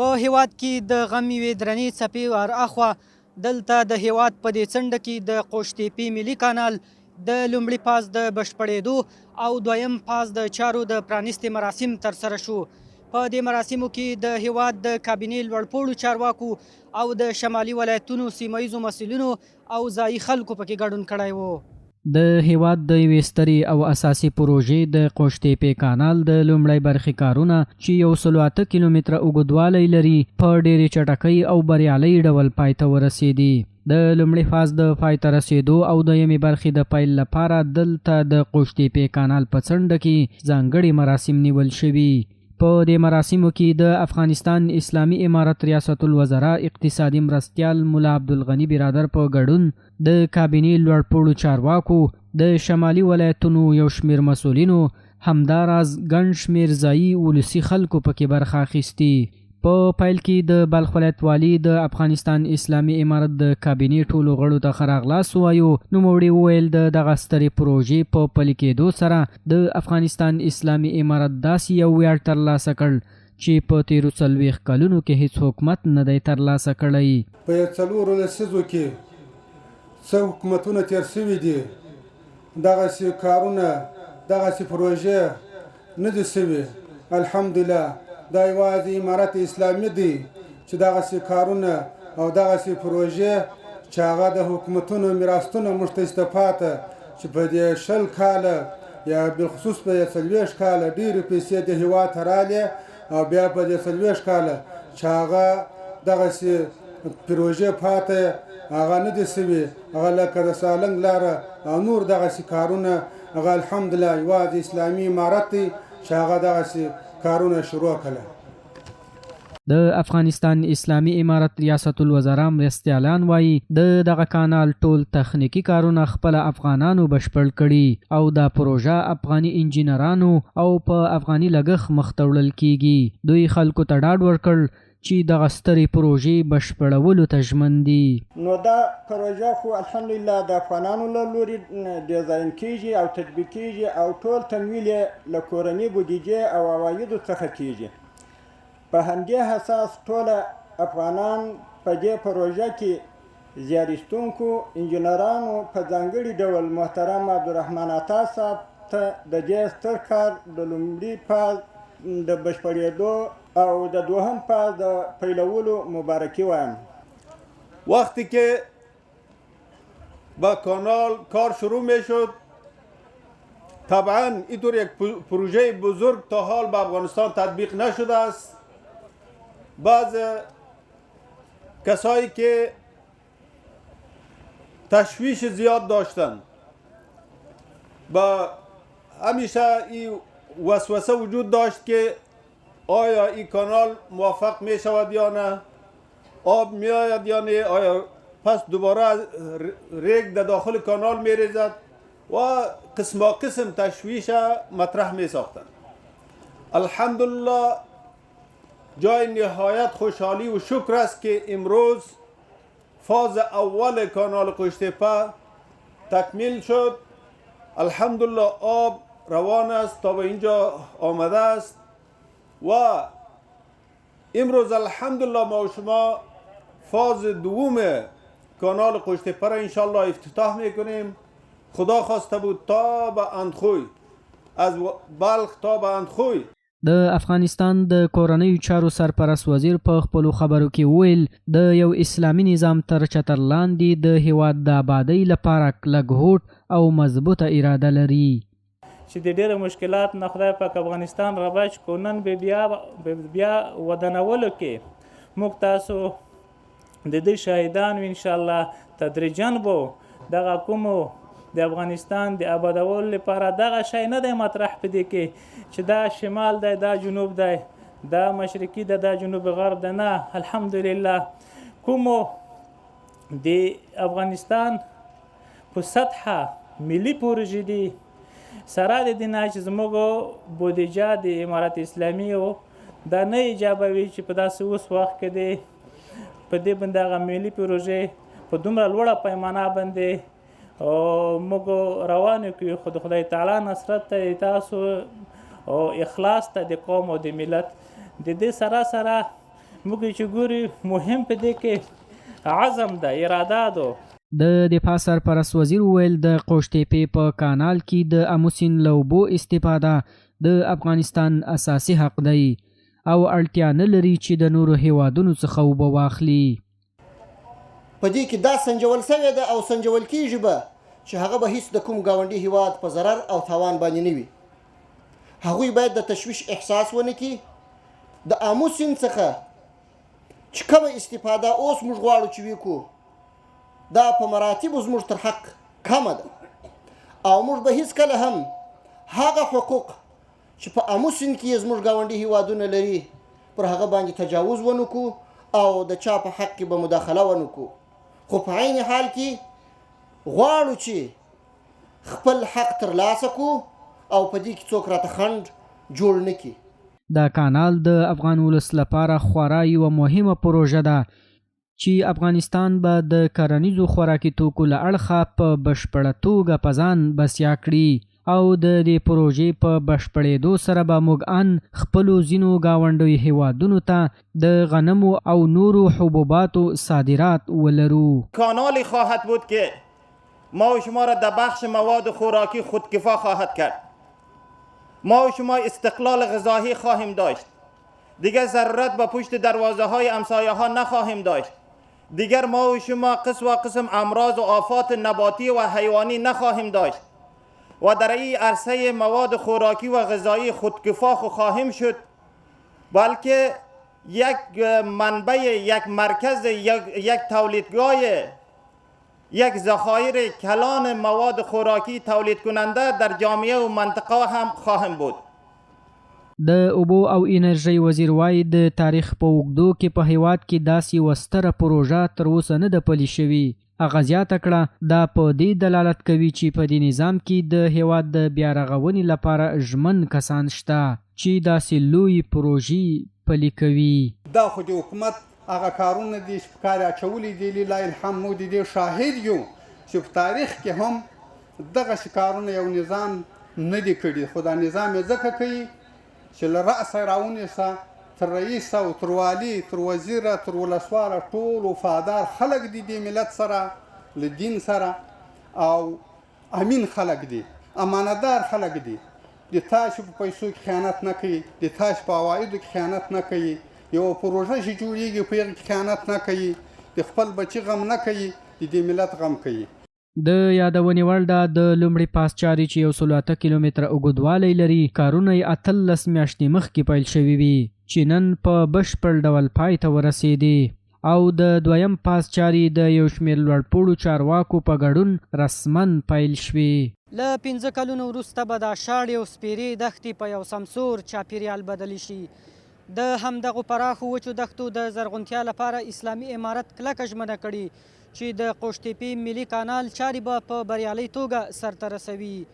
په هېواد کې د غم یوې درنې څپې ور اخوا دلته د هېواد په دې څنډه کې د قوشتېپې ملي کانال د لومړي فاز د بشپړېدو او دویم فاز د چارو د پرانیستې مراسم ترسره شو. په دې مراسمو کې د هېواد د کابینې لوړپوړو چارواکو او د شمالي ولایتونو سیمه ییزو مسؤلینو او ځايي خلکو پکې ګډون کړی وو. د هېواد د یوې سترې او اساسي پروژې د قوشتېپې کانال د لومړۍ برخې کارونه چې یو سلو اته کیلومتره اوږدوالی لري، په ډېرې چټکۍ او بریالۍ ډول پای ته ورسېدې. د لومړي فاز د پای ته رسېدو او دویمې برخې د پیل لپاره دلته د قوشتېپې کانال په څنډه کې ځانګړي مراسم نیول شوي. په دې مراسمو کې د افغانستان اسلامي امارت ریاست الوزرا اقتصادي مرستیال ملا عبدالغني برادر په ګډون د کابینې لوړپوړو چارواکو، د شمالي ولایتونو یو شمېر مسؤلینو، همداراز ګڼ شمېر ځايي ولسي خلکو پکې برخه اخیستې. په پیل کې د بلخ ولایت والي د افغانستان اسلامي امارت د کابینې ټولو غړو ته ښه راغلاست ووایو. نوموړي وویل، د دغه سترې پروژې په پلي کېدو سره د افغانستان اسلامي امارت داسې یو ویاړ ترلاسه کړ چې په تېرو 40 کلونو کې هېڅ حکومت نه دی ترلاسه کړی. په څلورو لسیزو کې څه حکومتونه تېر شوي دي، دغسې کارونه، دغسې پروژې نه دي شوي. الحمدلله دا یوازې امارت اسلامي دی چې دغسې کارونه او دغسې پروژې چې هغه د حکومتونو میراثونه موږ ته شته پاته، چې په دې 20 کاله یا بالخصوص په دې 40 کاله ډېرې پیسې د هېواد ته رالې او بیا په دې 40 کاله چې هغه دغسې پروژې پاته هغه نه دي شوي، هغه لکه د سالنګ لاره او نور دغسې کارونه، هغه الحمدلله یوازې اسلامي امارت دی چې هغه دغسې کارونه شروع کړه. د افغانستان اسلامي امارت ریاست الوزرا مرستیالان وایي، د دغه کانال ټول تخنیکي کارونه خپله افغانانو بشپړ کړي او دا پروژه افغاني انجینرانو او په افغاني لګښت مخته وړل کیږي. دوی خلکو ته ډاډ ورکړ چې دغه سترې پروژې بشپړولو ته ژمن دي. نو دا پروژه خو الحمدلله د افغانانو له لوري ډیزاین کیږي او تطبیق کیږي او ټول تمویل یې له کورني بودیجې او عوایدو څخه کیږي. په همدې اساس ټوله افغانان په دې پروژه کې زیار ایستونکو انجینرانو په ځانګړي ډول محترم عبدالرحمن عطا صاحب ته د دې ستر کار د لومړي فاز د بشپړېدو او د دوهم فاز د پیلولو مبارکي وایم. وقتی که با کانال کار شروع میشد، طبعا اینطور یک پروژه بزرگ تا حال به افغانستان تطبیق نشده است. بعض کسایی که تشویش زیاد داشتند، با همیشه این وسوسه وجود داشت که آیا این کانال موفق می شود یا نه، آب می آید یا نه، آیا پس دوباره ریگ در داخل کانال می ریزد و قسم قسم تشویش مطرح می ساختند. الحمدلله جای نهایت خوشحالی و شکر است که امروز فاز اول کانال قوشتپه تکمیل شد. الحمدلله آب روان است تا به اینجا آمده است و امروز الحمدلله ما و شما فاز دوم کانال قوشتپه را انشالله افتتاح میکنیم. خدا خواسته بود تا به اندخوی، از بلخ تا به اندخوی. د افغانستان د کورنیو چارو سرپرست وزیر په خپلو خبرو کې وویل، د یو اسلامي نظام تر چتر لاندې د هیواد د آبادۍ لپاره کلک هوډ او مضبوطه اراده لري. چې د ډېرو مشکلات نه خدای پاک افغانستان را بچ کو، نن به بیا ودانولو کې موږ تاسو د دې شاهدان وو انشاءالله. تدریجاً به دغه کومو د افغانستان د آبادولو لپاره دغه شی نه دی مطرح په دې کې چې دا شمال دی، دا جنوب دی، دا مشرقي ده، دا جنوب غرب ده، نه، الحمدلله کومو د افغانستان په سطحه ملي پروژې دي، سره د دې نه چې زموږ بودیجه د امارت اسلامي و دا نه ایجابوي چې په داسې اوس وخت کې دی په دې باندې هغه ملي پروژې په دومره لوړه پیمانه باندې او موږ روان کړو، خو د خدای تعالی نصرت ته تاسو او اخلاص ته د قوم او د ملت د دې سره سره موږ چې ګوري مهم په دې کې عزم ده، اراده ده. د دفاع سرپرست وزیر وویل، د قوشتېپې په کانال کې د امو سیند له اوبو استفاده د افغانستان اساسي حق دی او اړتیا نه لري چې د نورو هېوادونو څخه اوبه واخلي. په دې کې دا سنجول شوې ده او سنجول کېږي به چې هغه به هیڅ د کوم ګاونډي هیواد په ضرر او تاوان باندې نه وي. هغوی باید د تشویش احساس ونه کړي. د آمو سیند څخه چې کومه استفاده اوس موږ غواړو چې وکړو، دا په مراتبو زموږ تر حق کمه ده او موږ به هیڅکله هم هغه حقوق چې په امو سیند کې یې زموږ ګاونډي هیوادونه لري پر هغه باندې تجاوز ونه کړو او د چا په حق کې به مداخله ونه کړو، خو په عین حال کې غواړو چې خپل حق ترلاسه کړو او په دې کې څوک راته خنډ جوړ نه کړي. دا کانال د افغان ولس لپاره خورا یوه مهمه پروژه ده چې افغانستان به د کرنیزو خوراکي توکو له اړخه په بشپړه توګه په ځان بسیا کړي او د دې پروژې په بشپړېدو سره به موږ ان خپلو ځینو ګاونډیو هېوادونو ته د غنمو او نورو حبوباتو صادرات ولرو. کانالی خواهد بود که ما و شما را در بخش مواد خوراکی خودکفا خواهد کرد. ما و شما استقلال غذایی خواهیم داشت. دیگر ضرورت به پشت دروازه های همسایه ها نخواهیم داشت. دیگر ما و شما قسم و قسم امراض و آفات نباتی و حیوانی نخواهیم داشت و در این عرصه مواد خوراکی و غذایی خودکفا خواهیم شد، بلکه یک منبع، یک مرکز، یک تولیدگاه، یک ذخایر کلان مواد خوراکی تولید کننده در جامعه و منطقه هم خواهیم بود. د اوبو او انرژۍ وزیر وايي، د تاریخ په اوږدو کې په هېواد کې داسې یوه ستره پروژه تر اوسه نه ده پلي شوې. هغه زیاته کړه، دا په دې دلالت کوي چې په دې نظام کې د هېواد د بیا رغونې لپاره ژمن کسان شته چې داسې لویې پروژې پلي کوي. دا خو د حکومت هغه کارونه دي چې په کار یې اچولي دي، لله الحمد موږ د دې شاهد یو چې په تاریخ کې هم دغسې کارونه یو نظام نه دي کړي، خو دا نظام یې ځکه کوي چې له رأسه راونیسه تر رئیسه او تر والي، تر وزیره، تر ولسواله ټول وفادار خلک دي دې ملت سره، له دین سره او امین خلک دي، امانتدار خلک دي، د تاسو په پیسو کې خیانت نه کوي، د تاسو په عوایدو کې خیانت نه کوي، یوه پروژه چې جوړیږي په هغې کې خیانت نه کوي، د خپل بچي غم نه کوي، د دې ملت غم کوي. د یادونې وړ ده، د لومړي پاس چارې چې یو سلو اته کیلومتره اوږدوالی لري، کارونه یې 18 میاشتې مخکې پیل شوي وي، چې نن په بشپړ ډول پای ته ورسېدې او د دویم پاس چارې د یو شمېر لوړپوړو چارواکو په ګډون رسماً پیل شوې. له 5 کلونو وروسته به دا شاړې او سپېرې دښتې په یو سمسور چاپېریال بدلې شي. د همدغو پراخو وچو دښتو د زرغونتیا لپاره اسلامي امارت کلکه ژمنه کړې چې د قوشتېپې ملي کانال چارې به په بریالۍ توګه سرته رسوي.